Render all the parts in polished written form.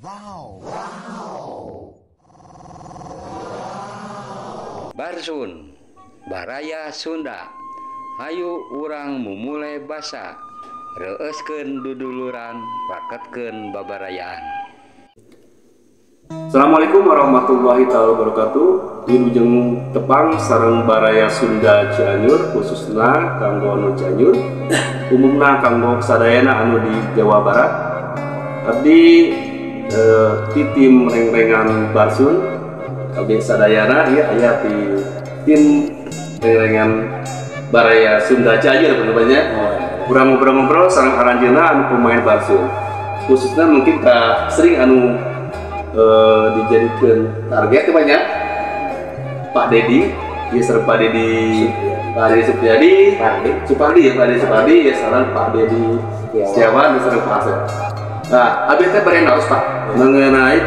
Wow. Barsun, Baraya Sunda. Hayu urang mumule basa, reueuskeun duduluran, raketkeun babarayaan. Assalamualaikum warahmatullahi taala wabarakatuh. Wilujeng tepang sareng Baraya Sunda Cianjur, khususna kanggo anu Cianjur, umumna kanggo sadayana anu di Jawa Barat. Abdi ti tim rengrengan Barsun, abdi sadayana ieu aya di tim rengrengan Baraya Sunda Cianjur banyak. Urang ngobrol-ngobrol sareng aranjeunna anu pemain Barsun. Khususnya mungkin ka sering anu dijadikan target banyak Pak Dedi, ya sareng Pak Dedi, Pak Dedi Supriyadi, Supardi ya, Pak Dedi Supardi, ya sareng Pak Dedi Setiawan, ya sareng Pak Asep. Nah, abdi teh bade naros, Pak, mengenai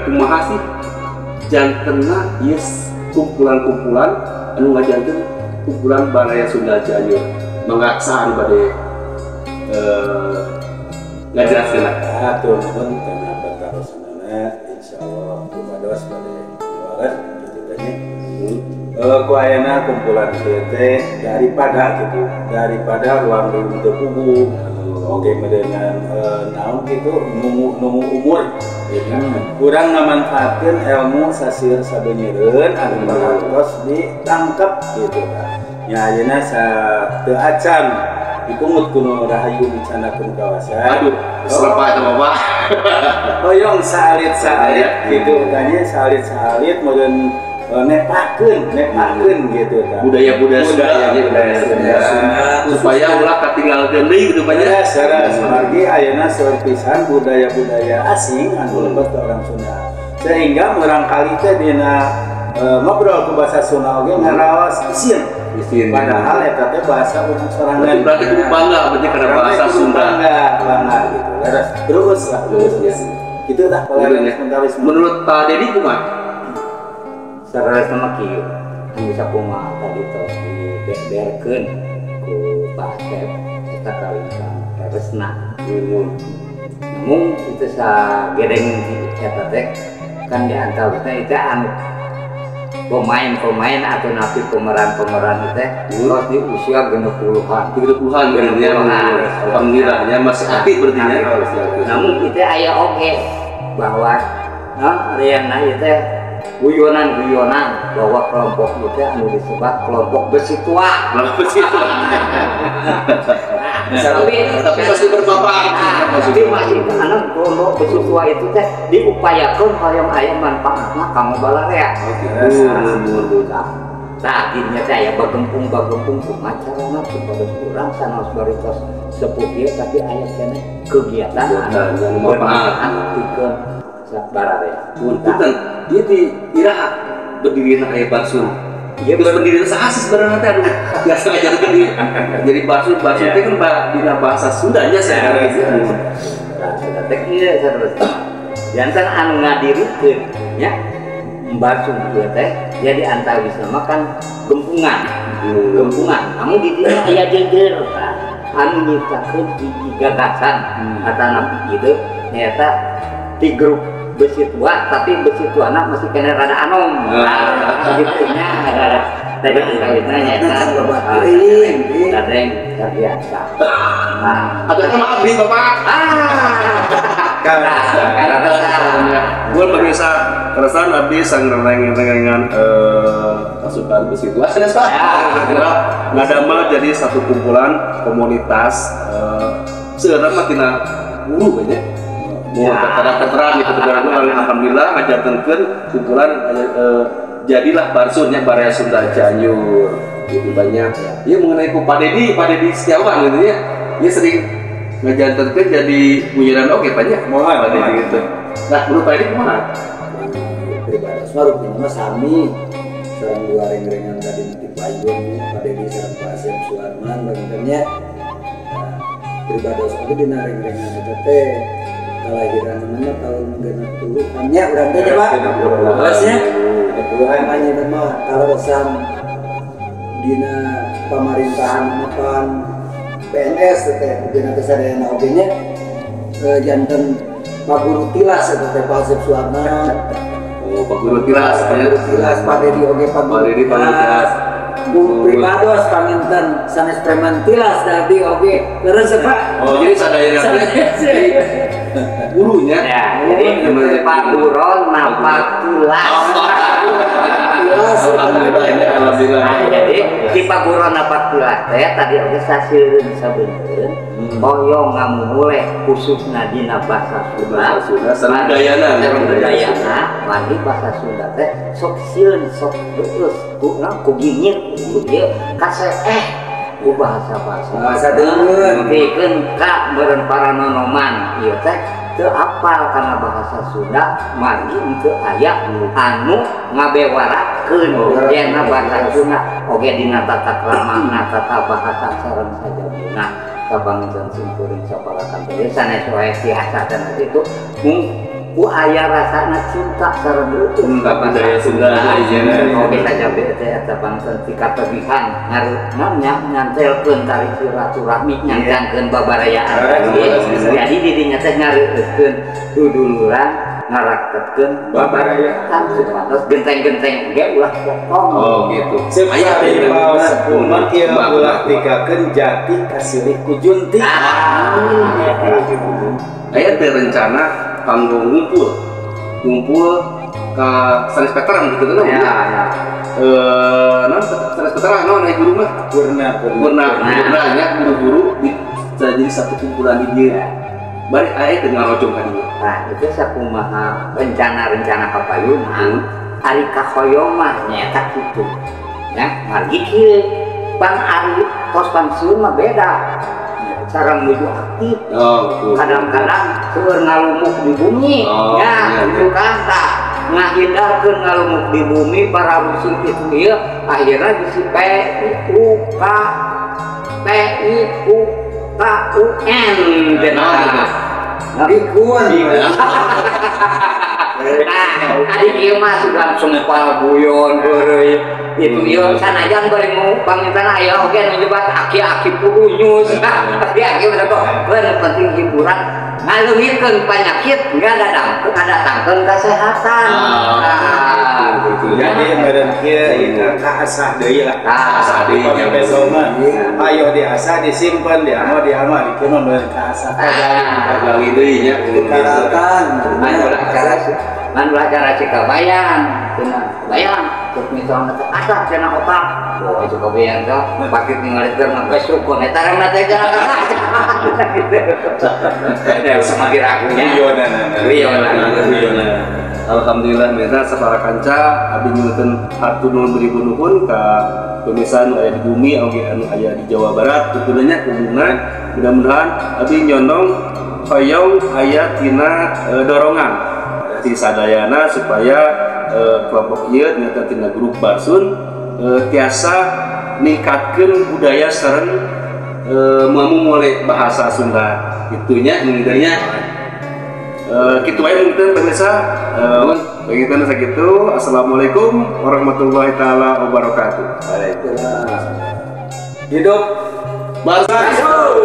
kumaha sih jantenna yes kumpulan-kumpulan anu ngajanten kumpulan Baraya Sunda Cianjur. Mangga saha anu bade ngajelaskeun? Hatur nuhun kana patarosanana, insyaallah kumados bade juara gitu teh nya. Ku ayana kumpulan kieu teh daripada gitu, daripada ruang lingkup teu puguh oge meureunan naon gitu nunggu umur gitu. Kurang ngamanfaatkeun ilmu sasir sabeunyereun anu parantos ditangkep gitu kan. Nya ayeuna sa teu acan dipungut ku nu rahayu dicandakeun kawasan. Aduh, serem eta Bapak. Hoyong saalit-saalit gitu tanya, saalit-saalit meureun nepakeun gitu kan. Budaya-budaya Sunda, budaya Sunda supaya ulah katinggalkeun deui gitu banyak. Ya, saras margi ayeuna seueur pisan budaya-budaya asing anu lebet ka urang Sunda. Sehingga murangkali teh dina ngobrol ku bahasa Sunda oge ngaraos isin. Isin. Padahal eta teh bahasa urang sorangan. Berarti kudu bangga berarti karena bahasa Sunda. Bangga gitu. Leres terus lah terus. Gitu tah pelajaran. Menurut Pak Dedi kumaha? Sareres mah kieu, anu sakumaha tadi tos dibeberkeun ku Pak Asep eta kalintang leresna. Namun itu sagedeng eta teh kan di antawisna itu anu pemain-pemain atau napi pemeran-pemeran itu tos di usia 60-an. 30-an berarti ya. Alhamdulillah ya masih aktif berarti ya. Namun itu aya oge bahwa non riana itu guyonan-guyonan bahwa kelompok itu anu disebut kelompok besi tua. Kelompok besi tua. Tapi masih bermanfaat. Tapi masih anu kelompok besi tua itu teh diupayakeun hoyong aya manfaatna kanggo balarea. Nah, akhirnya teh aya bagempung-bagempung kumaha carana supados urang sanaos baritos sepuh ieu tapi aya keneh kegiatan anu bermanfaat pikeun bararea. Punten, ieu di iraha berdiri aya Barsun. Ieu berdiri saha sih sebenarnya teh anu biasa ngajarkeun di jadi Barsun, Barsun teh kan dina bahasa Sunda nya saya. Nah, eta teh ieu saterusna. Janten anu ngadirikeun nya Barsun ieu teh jadi antawisna mah kan gempungan. Gempungan. Namun di dieu aya jejer anu nyiptakeun hiji gagasan atanapi ieu nyaeta di grup besi tua, tapi besi tua anak masih kena rada anom. Nah, gitu nya rada. Tadi kawitna nyaeta dadeng terbiasa. Nah, atau maaf nih Bapak. Gue pemirsa keresan abdi sang rengrengan pasukan besi tua sanes Pak. Ngadamel jadi satu kumpulan komunitas seueurna mah tina guru banyak. Mau veteran-veteran gitu, veteran alhamdulillah ngajarkeun kumpulan jadilah Barsunnya Baraya Sunda Cianjur gitu banyak. Iya mengenai ku Pak Dedi Setiawan gitu ya. Dia sering ngajarkeun jadi guyonan oge banyak. Moal Pak Dedi gitu. Nah, menurut Pak Dedi kumaha? Pribadi mah rupina mah sami sareng dua reng-rengan tadi di payun Pak Dedi sareng Pak Asep Suarman baginten. Pribados oge dina reng-rengan eta teh kelahiran namanya tahun 60-an nya urang teh Pak. Leresnya 60-an nya mah kaleresan dina pamarintahan mapan PNS teh dina teh sadayana oge nya janten Pak Guru Tilas eta teh Pak Asep Suwarna. Oh, Pak Guru Tilas. Pak Guru Tilas, Pak Dedi oge Pak Guru Tilas. Bu pribados panginten sanes preman tilas da abdi oge leres Pak. Oh, jadi sadayana gurunya. Ya, jadi Pak Buron napak tilas. Alhamdulillah, alhamdulillah. Nah, jadi di Pak Buron napak tilas teh tadi oge sasieureun sabeunteun hoyong ngamumule khususna dina bahasa Sunda. Sareng budayana, sareng budayana, mandi bahasa Sunda teh sok sieun sok leueus ku ku gingir ku ieu kaseeh ku bahasa-bahasa. Bahasa deungeun. Pikeun ka meureun para nonoman ieu teh teu apal kana bahasa Sunda margi teu aya anu ngabewarakeun dina bahasa Sunda oge dina tata krama tata bahasa sareng sajabina kabangeun simkuring saparakan teh sanes wae tiasa dan itu mung ku aya rasana cinta sareng leueus ka budaya Sunda oge sajabe teh eta bangsa ti katebihan ngaruh nyantelkeun tali silaturahmi nyantelkeun babarayaan jadi didinya teh ngareukeun duduluran ngaraketkeun babarayaan supados genteng-genteng oge ulah potong. Oh gitu. Aya sepuh mah kieu ulah tikakeun jati kasilih ku junti. Aya teh rencana kanggo ngumpul ka sanes veteran gitu kan ya ya. Naon sanes veteran naon aya guru mah purna nya guru-guru jadi satu kumpulan di dieu. Bari aya teh ngarojong ka dieu. Nah, itu sakumaha rencana-rencana kapayunan ari kahoyong mah nyaeta kitu. Ya, margi kieu pan ari tos pensiun mah beda. Sareng nuju aktif. Oh, kadang-kadang seueur ngalumuk di bumi. Oh, ya, itu kan tah ngahindarkeun ngalumuk di bumi para musik itu ieu akhirnya bisi P I U K P I U K U N cenah. Dikun. Nah, ari ieu mah sudah sempal guyon heureuy. Itu ieu sanajan bari panginten aya oge nu nyebat aki-aki purunyus. Aki-aki mah kok penting hiburan ngaleungitkeun penyakit ngadatangkeun kesehatan. Jadi meureun kieu ieu kaasah deui lah. Kaasah deui nya besok mah. Ayo diasah disimpen diamo diamo di kieu mah meureun kaasah. Kagali deui nya. Karatan. Man ulah cara Cikabayan, cenah bayang, terus misalnya teh asah cenah otak. Oh, Cikabayan teh pakit ningali teh mah geus rukun eta rangna teh cenah gitu. Ya semakin ragunya. Iya. Alhamdulillah mirna sapara kanca abdi nyuhunkeun hatur nuhun beribu nuhun ka pemirsa anu aya di bumi oge anu aya di Jawa Barat tutuna nya umumna mudah-mudahan abdi nyondong hoyong aya tina dorongan ti sadayana supaya kelompok ieu nyaeta tina grup Barsun tiasa ningkatkeun budaya sareng mamumule bahasa Sunda itunya mungkinnya kitu wae mungkin pemirsa begitu sakitu. Assalamualaikum warahmatullahi taala wabarakatuh. Waalaikumsalam. Hidup Barsun.